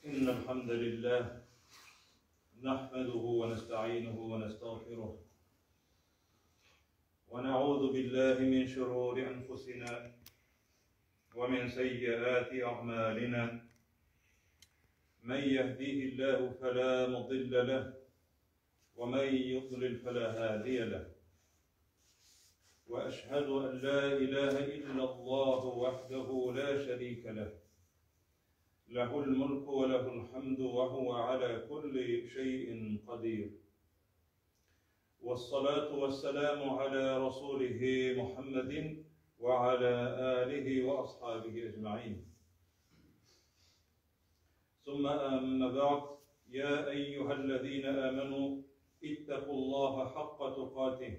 إن الحمد لله نحمده ونستعينه ونستغفره ونعوذ بالله من شرور أنفسنا ومن سيئات أعمالنا من يهديه الله فلا مضل له ومن يضلل فلا هادي له واشهد ان لا اله الا الله وحده لا شريك له له الملك وله الحمد وهو على كل شيء قدير والصلاه والسلام على رسوله محمد وعلى اله واصحابه اجمعين ثم اما بعد يا ايها الذين امنوا اتقوا الله حق تقاته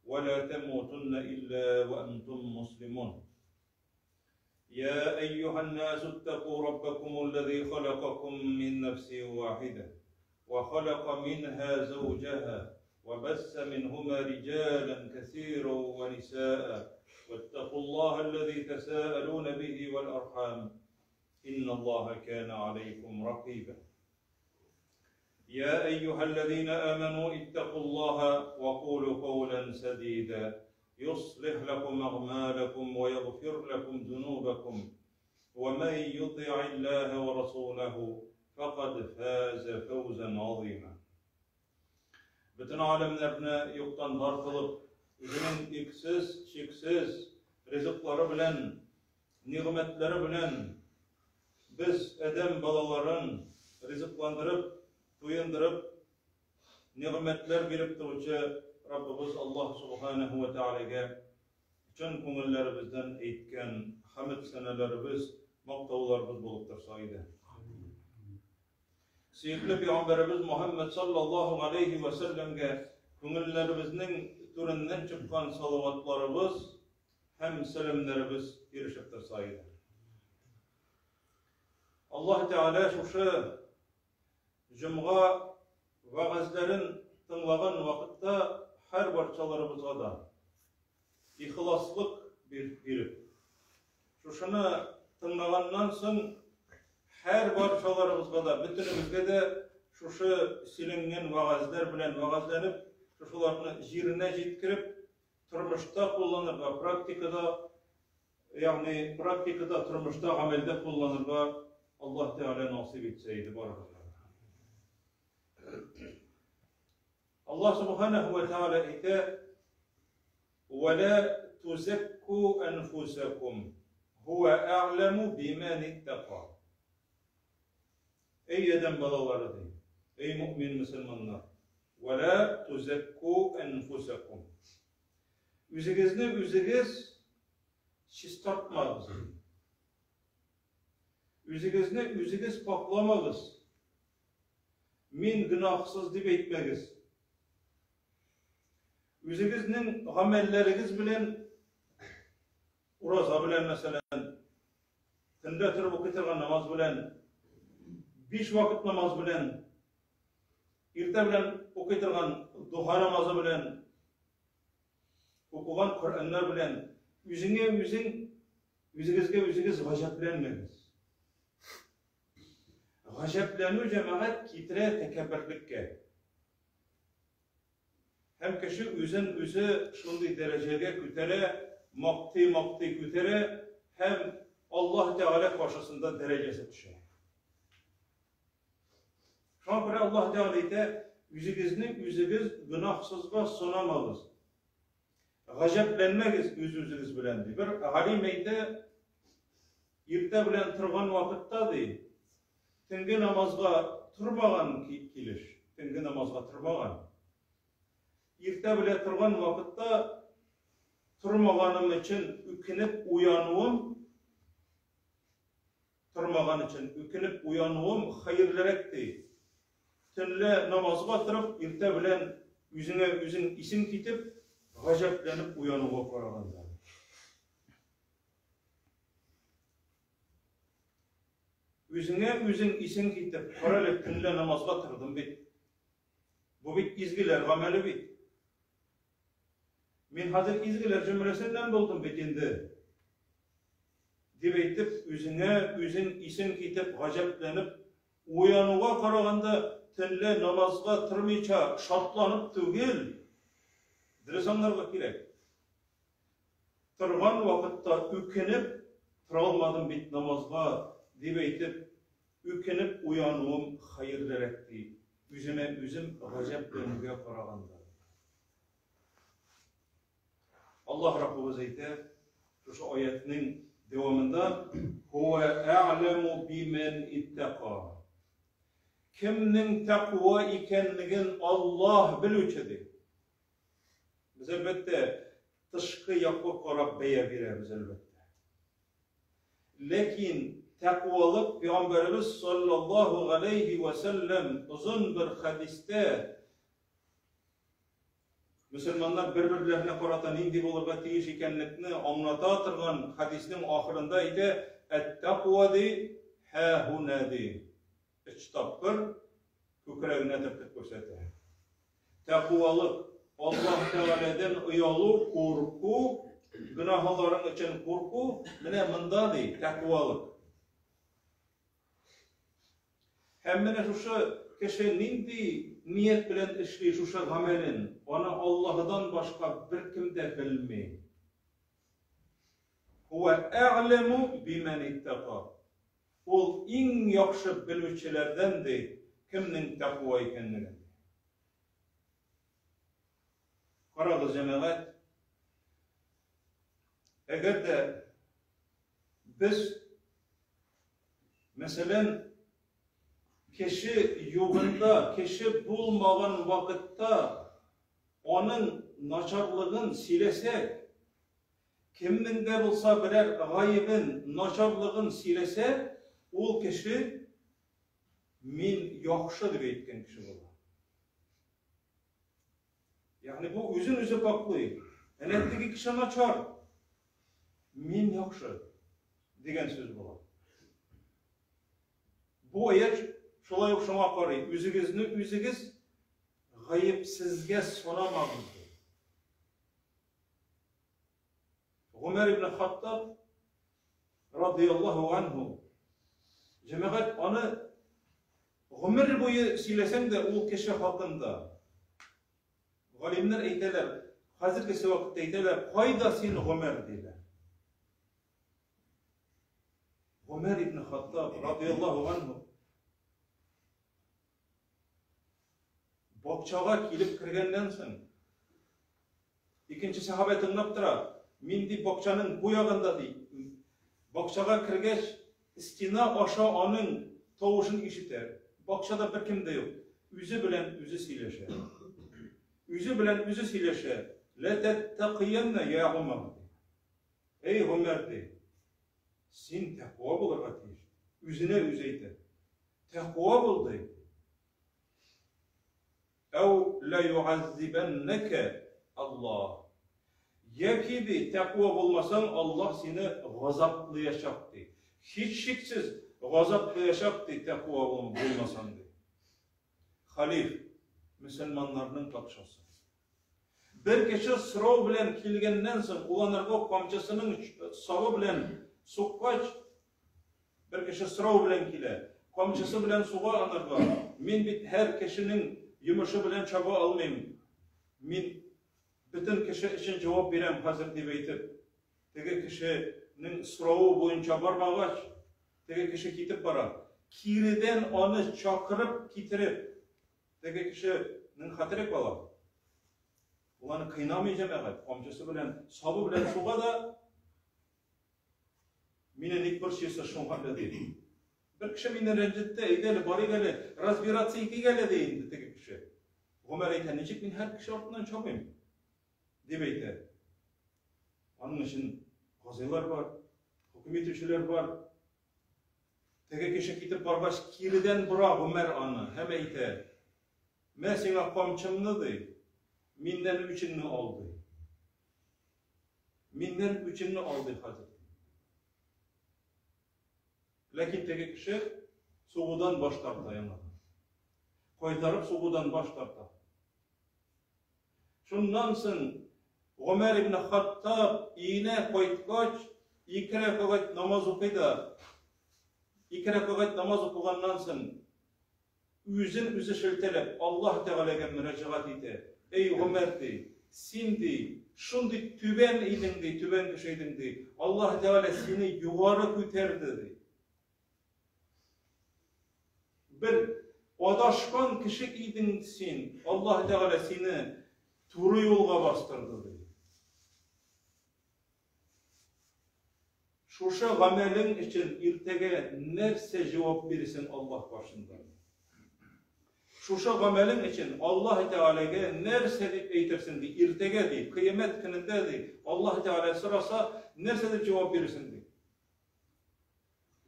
ولا تموتن الا وانتم مسلمون يا ايها الناس اتقوا ربكم الذي خلقكم من نفس واحده وخلق منها زوجها وبث منهما رجالا كثيرا ونساء واتقوا الله الذي تساءلون به والارحام ان الله كان عليكم رقيبا يا ايها الذين امنوا اتقوا الله وقولوا قولا سديدا يصلح لكم اعمالكم ويغفر لكم ذنوبكم ومن يطع الله ورسوله فقد فاز فوزا عظيما Бөтен галәмнәрне юктан бар кылып, үзенең иксез, чиксез ризыклары белән, нигъмәтләре белән без адәм балаларын ризыкландырып, туендырып, нигъмәтләр биреп торучы Раббыбыз Аллаһ Субханаһу ва Тәгаләгә чын күңелләребездән әйткән хәмд сәнәләребез, мактауларыбыз булып торса иде. Сөекле пәйгамбәребез Мухаммад саллаллаһу алейхи ва сәлләмгә күңелләребезнең түреннән чыккан салаватларыбыз һәм сәламнәребез ирешеп торса иде. Аллаһ Тәгалә шушы җомга вәгазьләрен тыңлаган вакытта һәр барчаларыбызга да ихласлык биреп, шушыны тыңлаганнан соң һәр барчаларыбызга да, бөтенебезгә дә шушы сөйләнгән вәгазьләр белән вәгазьләнеп, шушыларны җиренә җиткереп, тормышта кулланырга, практикада, ягъни практикада, тормышта, гамәлдә кулланырга Аллаһ Тәгалә насыйп итсә иде барыбызга. Аллаһ Субханаһу ва Тәгалә әйтә: "Ва ла тузакку анфусакум, һуа әгъләму биман иттака." Эй адәм балалары ди, эй мөэмин мөселманнар, "Ва ла тузакку анфусакум." Үзегезне үзегез чистартмагыз. Үзегезне үзегез пакламагыз. Мин гөнаһсыз дип әйтмәгез. Үзегезнең гамәлләрегез белән ураза белән, мәсәлән, төнлә торып укый торган намаз белән, биш вакыт намаз белән, иртә белән укый торган духа намазы белән, укыган Коръәннәр белән үзеңә үзең, үзегезгә үзегез гаҗәпләнмәгез. Гаҗәпләнү җәмәгать китерә тәкәбберлеккә. Һәм кеше үзен үзе шундый дәрәҗәгә күтәрә, мактый-мактый күтәрә һәм Аллаһ Тәгалә каршысында дәрәҗәсе төшә. Шуңа күрә Аллаһ Тәгалә әйтә, үзегезне үзегез гөнаһсызга санамагыз. Гаҗәпләнмәгез үз-үзегез белән, ди. Бер галим әйтә, иртә белән торган вакытта, ди, төнге намазга тормаган килеш, төнге намазга тормаган. Иртә белән торган вакытта тормаганым өчен үкенеп уянуым, тормаган өчен үкенеп уянуым хәерлерәк, ди. Төнлә намазга торып, иртә белән үзеңә үзең исең китеп, гаҗәпләнеп уянуга караганда. Үзеңә үзең исең китеп, кара әле, төнлә намазга тордым бит. Бу бит изгеләр гамәле бит. Мин хәзер изгеләр җөмләсеннән булдым бит инде. Дип әйтеп, үзеңә үзең исең китеп, гаҗәпләнеп Уянуга караганда төнлә намазга тормыйча шатланып түгел, дөрес аңларга кирәк. Торган вакытта үкенеп, тора алмадым бит намазга, дип әйтеп, үкенеп уянуым хәерлерәк, ди, үземә үзем гаҗәпләнүгә караганда. Аллаһ Раббыбыз әйтә, шушы аятның дәвамында, Һуә әгъләму бимен иттака. Кемнең тәкъва икәнлеген Аллаһ белүче ди. Без әлбәттә тышкы якка карап бәя бирәбез әлбәттә. Ләкин тәкъвалык Пәйгамбәребез саллаллаһу галәйһи вә сәлләм озын бер хәдистә мөселманнар бер-берләренә карата нинди булырга тиеш икәнлекне аңлата торган хәдиснең ахырында әйтә, әт-тәкъва ди, һә-һүнә ди. Өч тапкыр күкрәгенә төртеп күрсәтә. Тәкъвалык, Аллаһ Тәгаләдән оялу, курку, гөнаһларың өчен курку, менә монда ди тәкъвалык. Һәм менә шушы кеше нинди ният белән эшли шушы гамәлен, аны Аллаһыдан башка беркем дә белми. Һуә әгъләму бимән иттака. Ул иң яхшы белүчеләрдән ди, кемнең тәкъва икәнлеген. Карагыз, җәмәгать, әгәр дә без Мәсәлән, кеше югында, кеше булмаган вакытта аның начарлыгын сөйләсәк, кемнең дә булса берәр гаебен, начарлыгын сөйләсә, ул кеше мин яхшы дип әйткән кеше була. Ягъни бу үзен үзе паклый. Әнә теге кеше начар. Мин яхшы дигән сүз була. Бу аят шулай ук шуңа карый. Үзегезне үзегез гаепсезгә санамагыз. Гомәр ибн Хаттаб радияллаһу анһу җәмәгать аны гомер буе сөйләсәң дә ул кеше хакында галимнәр әйтәләр, хәзергесе вакытта әйтәләр, кайда син Гомәр диләр. Гомәр ибн Хаттаб радияллаһу анһу Бакчага килеп кергәннән соң, икенче сәхабә тыңлап тора. Мин ди бакчаның бу ягында ди. Бакчага кергәч, стена аша аның тавышын ишетә. Бакчада беркем дә юк. Үзе белән үзе сөйләшә. Үзе белән үзе сөйләшә. Ла таттакиянна я Умар. Эй Гомәр ди. Син тәкъва булырга тиеш. Үзенә үзе әйтә. Тәкъва бул, ди. Әү ла югаззибәннәкә Аллаһ. Яки ди, тәкъва булмасаң, Аллаһ сине газаплыячак, ди. Һичшиксез газаплыячак, ди, тәкъва булмасаң, ди. Халиф, мөселманнарның патшасы. Бер кеше сорау белән килгәннән соң, ул анарга камчысының сабы белән суккач, бер кеше сорау белән килә, камчысы белән суга анарга. Мин бит һәр кешенең йомышы белән чаба алмыйм. Мин бөтен кеше өчен җавап бирәм хәзер дип әйтеп, теге кешенең соравы буенча бармагач, теге кеше китеп бара. Киредән аны чакырып китереп, Теге кешенең хәтере кала. Ул аны кыйнамый җәмәгать, камчысы белән, сабы белән суга да мине ник борчыйсыз шуңа да ди. Бер кеше мине рәнҗетте, әйдә әле, барыйк әле, разбираться итик әле ди инде теге кеше. Гомәр әйтә, ничек мин һәр кеше артыннан чабыйм? Дип әйтә. Аның өчен казыйлар бар, хөкем итүчеләр бар. Теге кеше китеп баргач, киредән бора Гомәр аны һәм әйтә, Мә сиңа камчымны, ди, миннән үчеңне ал, ди. Миннән үчеңне ал, ди хәзер. Ләкин теге кеше сугудан баш тарта яңадан. Кайтарып сугудан баш тарта. Шуннан соң Гомәр ибн Хаттаб өенә кайткач, ике рәкәгать намаз укый да, ике рәкәгать намаз укыганнан соң, Үзен үзе шелтәләп, Аллаһ Тәгаләгә мөрәҗәгать итә. Әй Гомәр, ди, син, ди, шундый түбән идең, ди, түбән кеше идең, ди. Аллаһ Тәгалә сине югары күтәрде, ди. Бер адашкан кеше идең син, Аллаһ Тәгалә сине туры юлга бастырды, ди. Шушы гамәлең өчен иртәгә нәрсә җавап бирсен Аллаһ каршында? Шушы гамәлең өчен Аллаһ Тәгаләгә нәрсә дип әйтерсең ди, иртәгә ди, кыямәт көнендә ди, Аллаһ Тәгалә сораса, нәрсә дип җавап бирерсең ди.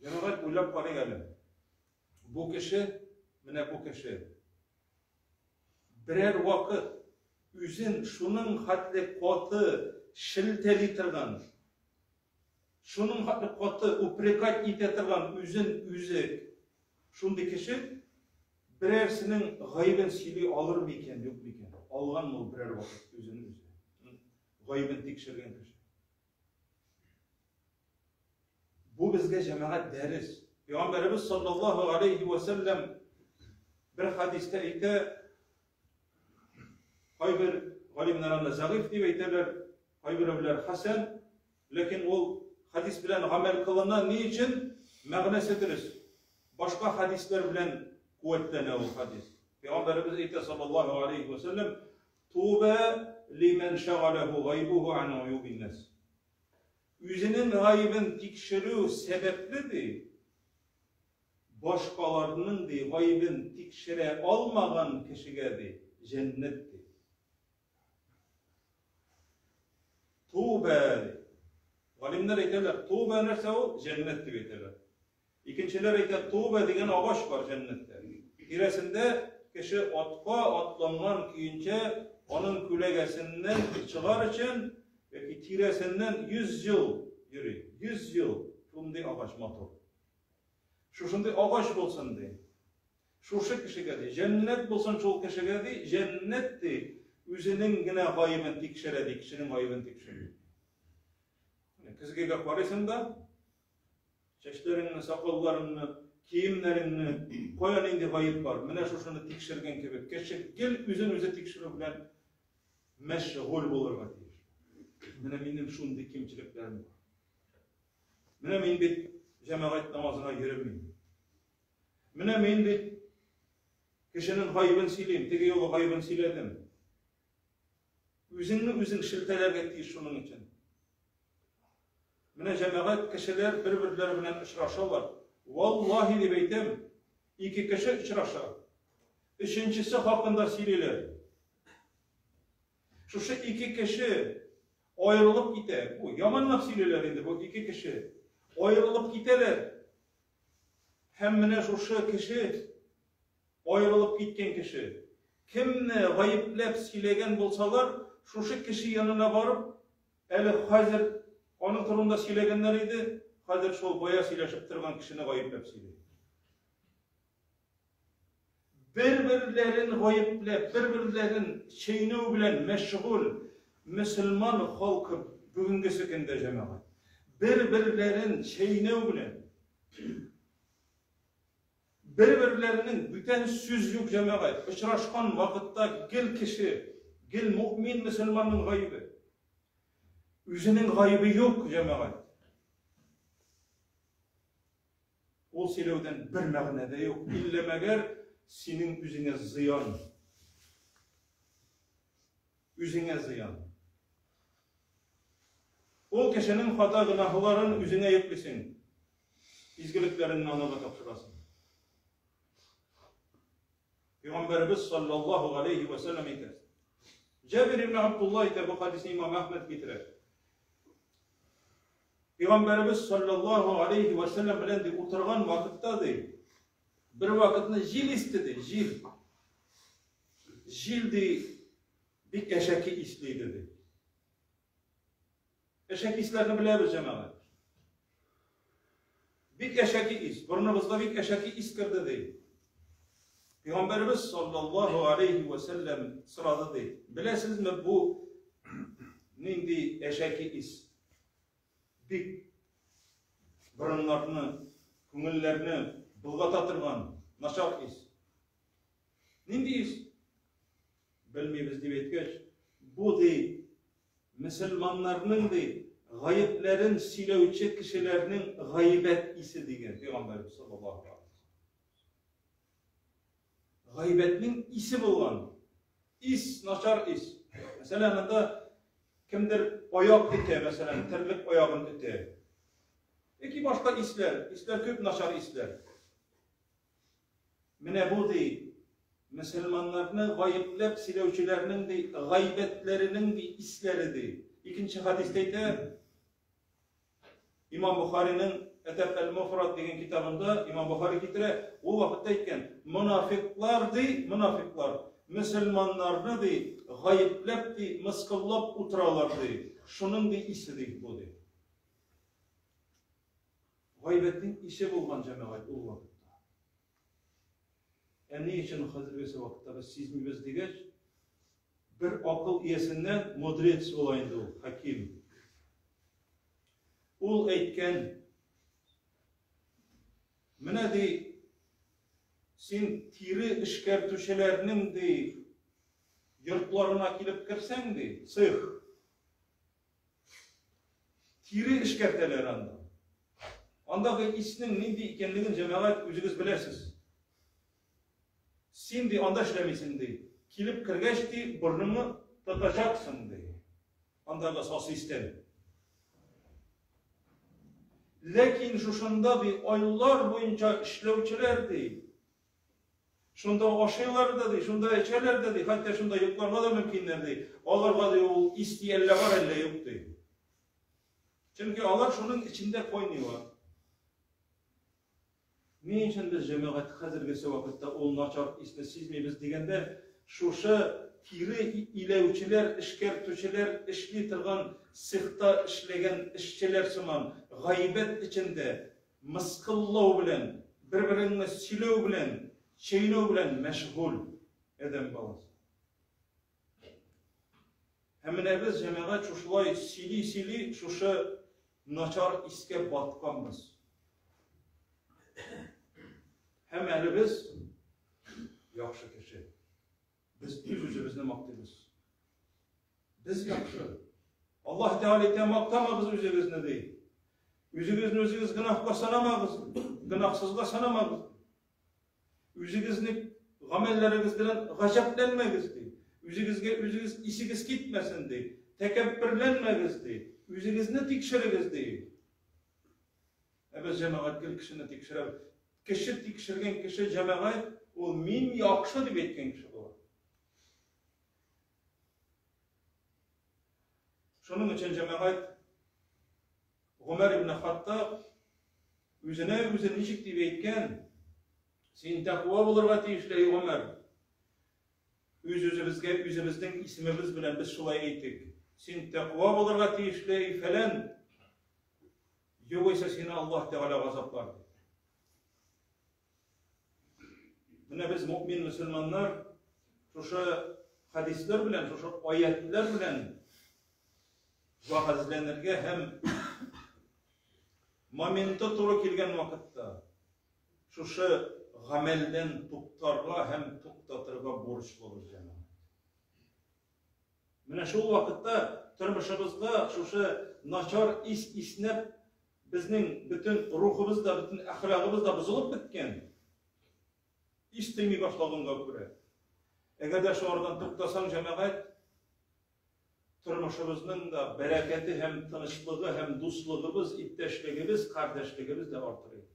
Җәмәгать уйлап карыйк әле. Бу кеше, менә бу кеше берәр вакыт үзен шуның хәтле каты шелтәли торган, шуның хәтле каты упрекать итә торган үзен үзе шундый кеше берәрсенең гаебен сөйли алыр микән, юк микән? Алганмы ул берәр вакыт үзен үзе? Гаебен тикшергән кеше. Бу безгә җәмәгать дәрес. Пәйгамбәребез саллаллаһу алейхи ва сәлләм бер хадистә әйтә, кайбер галимнәр аны зәгыйф дип әйтәләр, кайберәүләр хәсән, ләкин ул хадис белән гамәл кылына ни өчен? Мәгънәсе дөрес. Башка хадисләр белән куәтләнә ул хадис. Пәйгамбәребез әйтә саллаллаһу алейхи ва сәлләм, Туба лимән шагаләһу гайбуху ан уюбин нас. Үзенең гаебен тикшерү сәбәпле, ди, башкаларның, ди, гаебен тикшерә алмаган кешегә, ди, җәннәт, ди. Тубә, ди. Галимнәр әйтәләр, тубә нәрсә ул? Җәннәт дип әйтәләр. Икенчеләр әйтә, Туба дигән агач бар җәннәттә. Тирәсендә кеше атка атланган көенчә аның күләгәсеннән чыгар өчен яки тирәсеннән 100 ел йөри. 100 ел шундый агач матур. Шушындый агач булсын ди. Шушы кешегә ди, җәннәт булсын шул кешегә ди, җәннәт ди, үзенең генә гаебен тикшерә ди, кешенең гаебен тикшерми. Көзгегә карыйсың да, Чәчләреңне, сакалларыңны, киемнәреңне, кая нинди гаеп бар, менә шушыны тикшергән кебек, кеше гел үзен үзе тикшерү белән мәшгуль булырга тиеш. Менә минем шундый кимчелекләрем бар. Менә мин бит җәмәгать намазына йөремим. Менә мин бит кешенең гаебен сөйлим, теге юлы гаебен сөйләдем. Үзеңне үзең шелтәләргә тиеш шуның өчен. Менә җәмәгать кешеләр бер-берләре белән очрашалар. Валлаһи дип әйтәм, ике кеше очраша. Өченчесе хакында сөйлиләр. Шушы ике кеше аерылып китә. Бу яманлап сөйлиләр инде бу ике кеше. Аерылып китәләр. Һәм менә шушы кеше Аерылып киткән кеше. Кемне гаепләп сөйләгән булсалар, шушы кеше янына барып, әле хәзер аның турында сөйләгәннәр иде, хәзер шул бая сөйләшеп торган кешене гаепләп сөйли. Бер-берләрен гаепләп, бер-берләрен чәйнәү белән мәшгуль мөселман халкы бүгенгесе көндә җәмәгать. Бер-берләрен чәйнәү белән. Бер-берләренең бүтән сүз юк җәмәгать, очрашкан вакытта гел кеше, гел мөэмин мөселманның гаебе. Үзенең гаебе юк җәмәгать. Ул сөйләүдән бер мәгънә дә юк, иллә мәгәр синең үзеңә зыян. Үзеңә зыян. Ул кешенең хата гөнаһларын үзеңә йөклисең. Изгелекләреңне анага тапшырасың. Пәйгамбәребез саллаллаһу алейхи ва саллям әйтә. Җабир ибн Абдулла әйтә, бу хадисне имам Әхмәд китерә. Пәйгамбәребез саллаллаһу алейхи ва саллям белән ди утырган вакытта ди, бер вакытны җил исте ди, җил. Җил ди бик әшәке исле иде ди. Әшәке исләрне беләбез, җәмәгать. Бик әшәке ис, борыныбызга бик әшәке ис керде ди. Пәйгамбәребез саллаллаһу алейхи ва сәлләм сорады ди. Беләсезме бу нинди әшәке ис? Бик борыннарны, күңелләрне болгата торган начар ис. Нинди ис? Белмибез дип әйткәч, бу ди мөселманнарның ди гаепләрен сөйләүче кешеләрнең гайбәт исе дигән пәйгамбәрбез саллаллаһу алейһи. Гайбәтнең исе булган. Ис, начар ис. Мәсәлән, анда кемдер аяк итә, мәсәлән, терлек аягын итә. Яки башка исләр, исләр күп начар исләр. Менә бу ди, мөселманнарны гаепләп сөйләүчеләрнең ди, гайбәтләренең ди исләре ди. Икенче хәдистә әйтә, Имам Бухариның Әдәб әл-Муфрад дигән китабында Имам Бухари китерә, ул вакытта әйткән, монафиклар ди, монафиклар, мөселманнарны ди, гаепләп ди, мыскыллап утыралар ди. Шуның ди исе ди бу ди. Гайбәтнең исе булган җәмәгать ул вакытта. Ә ни өчен хәзергесе вакытта без сизмибез дигәч, бер акыл иясеннән мудрец була инде ул, хаким. Ул әйткән, менә ди, син тире эшкәртүчеләрнең ди, йортларына килеп керсәң ди, цех, Тире эшкәртәләр анда. Андагы иснең нинди икәнлеген җәмәгать үзегез беләсез. Син ди анда эшләмисең ди. Килеп кергәч ди, борыныңны тотачаксың ди. Андагы сасы истән. Ләкин шушында ди айлар буенча эшләүчеләр ди, Шунда ашыйлар да ди, шунда эчәләр дә ди, хәтта шунда йокларга да мөмкиннәр ди. Аларга ди ул ис ди әллә бар, әллә юк ди. Чөнки алар шуның эчендә кайныйлар. Ни өчен без җәмәгать хәзергесе вакытта ул начар исне сизмибез дигәндә, шушы тире иләүчеләр, эшкәртүчеләр эшли торган цехта эшләгән эшчеләр сыман гайбәт эчендә Мыскыллау белән, бер-береңне сөйләү белән, чәйнәү белән мәшгуль адәм баласы. Һәм менә без, җәмәгать, шушылай сөйли-сөйли шушы начар искә батканбыз. Һәм әле без яхшы кеше. Без үз-үзебезне мактыйбыз. Без яхшы. Аллаһ Тәгалә әйтә, мактамагыз үзегезне ди. Үзегезне үзегез гөнаһка санамагыз, гөнаһсызга санамагыз. Үзегезне гамәлләрегез белән гаҗәпләнмәгез ди. Үзегезгә үзегез исегез китмәсен ди. Тәкәбберләнмәгез ди. Үзегезне тикшерегез ди. Ә без җәмәгать гел кешене тикшерәбез. Кеше тикшергән кеше җәмәгать, ул мин яхшы дип әйткән кеше була. Шуның өчен җәмәгать Гомәр ибн Хаттаб үзенә үзе ничек дип әйткән? Син тәкъва булырга тиешле, эй Гомәр. Үз-үзебезгә үзебезнең исемебез белән без шулай әйтик. Син тәкъва булырга тиешле, эй фәлән. Югыйсә сине Аллаһ Тәгалә газаплар. Менә без мөмин мөселманнар шушы хәдисләр белән, шушы аятлар белән вәгазьләнергә һәм моменты туры килгән вакытта шушы гамәлдән туктарга һәм туктатырга бурычлыбыз, җәмәгать. Менә шул вакытта тормышыбызда шушы начар ис иснәп, безнең бөтен рухыбыз да, бөтен әхлагыбыз да бозылып беткән. Ис тоймый башлаганга күрә. Әгәр дә шулардан туктасаң, җәмәгать, тормышыбызның да бәрәкәте һәм тынычлыгы һәм дуслыгыбыз, иптәшлегебез, кардәшлегебез дә артыр иде.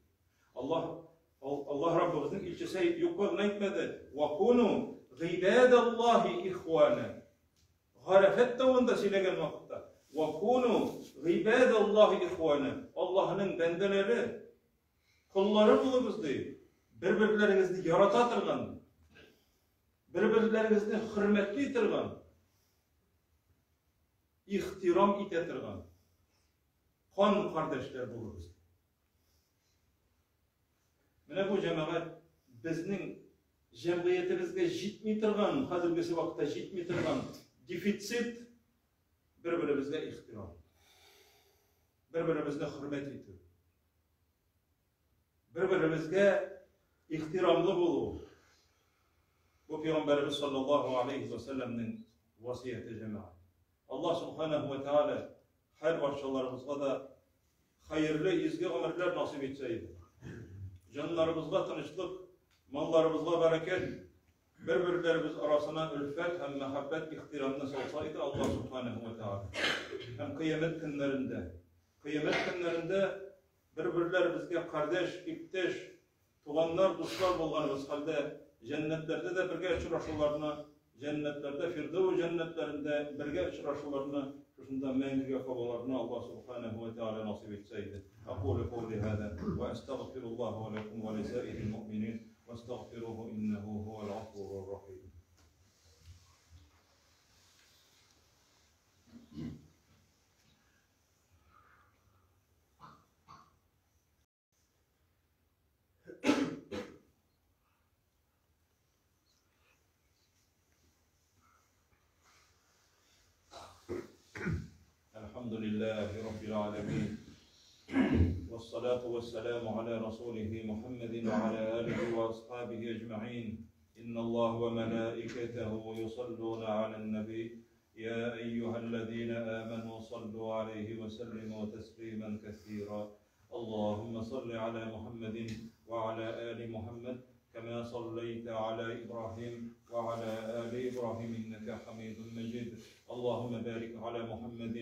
Аллаһ Аллаһ Раббыбызның илчесе юкка гына әйтмәде. Ва куну гыйбадаллаһи ихвана. Гарәфәт тавында сөйләгән вакытта Ва куну гыйбадаллаһи ихвана. Аллаһның бәндәләре, коллары булыгыз ди. Бер-берләрегезне ярата торган, бер-берләрегезне хөрмәтли торган, ихтирам итә торган кан кардәшләр булыгыз. Менә бу җәмәгать безнең җәмгыятебезгә җитми торган, хәзергесе вакытта җитми торган дефицит бер-беребезгә ихтирам. Бер-беребезне хөрмәт итү. Бер-беребезгә ихтирамлы булу. Бу пәйгамбәребез саллаллаһу алейхи ва сәлләмнең васыяте җәмәгать. Аллаһ субханаһу ва тааля һәр барчаларыбызга да хәерле изге гомерләр насыйп итсә иде. Җаннарыбызга тынычлык, малларыбызга бәрәкәт, бер-берләребез арасына өлфәт һәм мәхәббәт, ихтирамны салса иде Аллаһ субханаһу ва тааля. Һәм кыямәт көннәрендә, кыямәт көннәрендә бер-берләребезгә кардәш, иптәш, Туганнар, дуслар булганыбыз хәлдә, җәннәтләрдә дә бергә очрашуларны, җәннәтләрдә, Фирдәүс җәннәтләрендә бергә очрашуларны, шушында мәңгегә калуларны Аллаһ Субханәһү вә Тәгалә насыйп итсә иде. Акулю каули һаза вә әстәгъфируллаһа вә ләкум вә лисаирил муъминин вәстәгъфируһу иннәһу һуәл гафурур рахим. الحمد لله رب العالمين والصلاة والسلام على رسوله محمد وعلى آله وأصحابه أجمعين إن الله وملائكته يصلون على النبي يا أيها الذين آمنوا صلوا عليه وسلموا تسليما كثيرا اللهم صل على محمد وعلى آل محمد كما صليت على إبراهيم وعلى آل إبراهيم إنك حميد مجيد اللهم بارك على محمد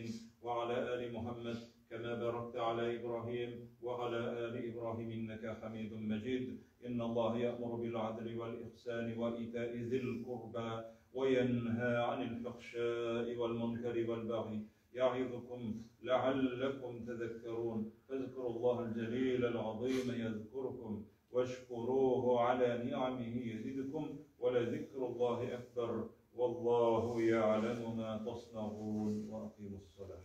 وعلى آل محمد كما باركت على إبراهيم وعلى آل إبراهيم إنك حميد مجيد إن الله يأمر بالعدل والإحسان وإيتاء ذي القربى وينهى عن الفحشاء والمنكر والبغي يعظكم لعلكم تذكرون فاذكروا الله الجليل العظيم يذكركم واشكروه على نعمه يزدكم ولذكر الله أكبر والله يعلم ما تصنعون وأقيموا الصلاة.